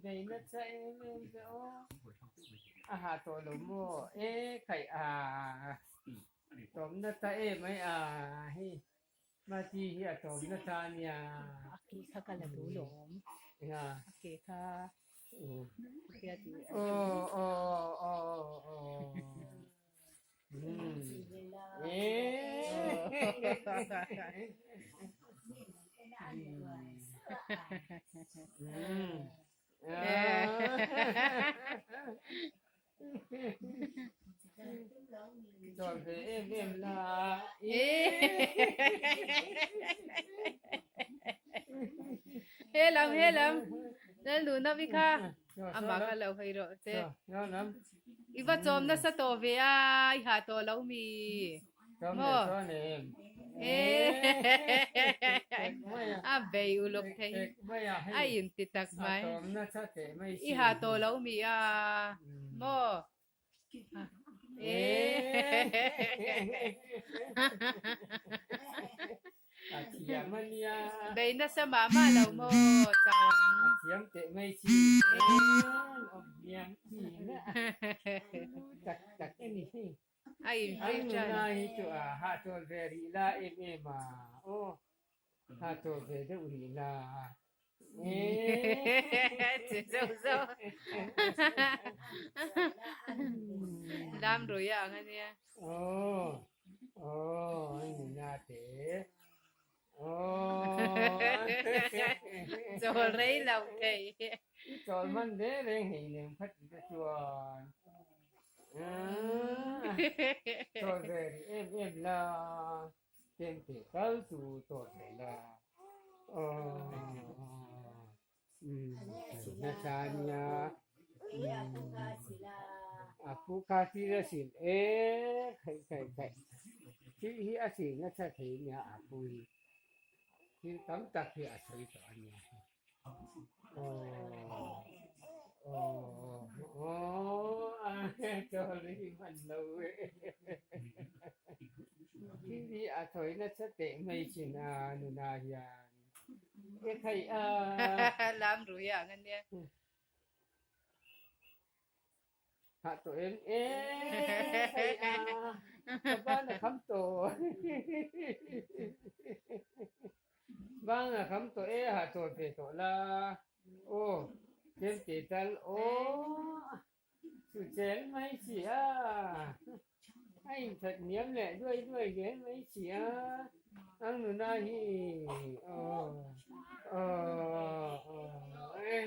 Bei nasa em em ve aw. A ha tawh lo maw? E khaih a tawm nasa em ai a hei Mati hi a tawm nasa a nia. A ke kha ka la duh lawm. Enga? A ke kha a ti. Aw aw aw aw. He lam he lam Lalnuna vi kha amah kha lo hawi rawh che. I va chawm nasa tawh ve a, i hah tawh lo mi? Maw? A bei uluk thei a inti tak mai. I hah tawh lo mi a? Maw? A thiam a nia. Bei nasa mah mah lo maw chang. A thiam teh mai chi. Awm hiam thin a. Tak tak a ni hi. A in An nuna hi chu a hahchawl ve rih la em em a. Aw hahchawl ve deuh rih la. Che zo zo. Lam rui a ang a nia. Aw aw an nuna te. Aw. Chawl rei lo thei. I chawl hman ve reng hei nem khat ti te chuan. Chawl ve rih em em la. Ken teh kal chu tawh hle la. Nasa nia. A pu kha thil a sil e khaih khaih khaih. Thil hi a sil nasa thei nia a pu hi. Thil tam tak hi a sawi tawh a nia. Thil hi a thawi nasa teh mai thin a nuna hian e khaih a. Lam rui ang a nia. Hah tawh em e khaih a ka ban a kham tawh. Bang a kham tawh e hah tawh ve tawh la aw tlem teh tal aw chu chel mai si a a inthat hniam leh duai duai zel mai si a ang nuna hi aw aw aw e.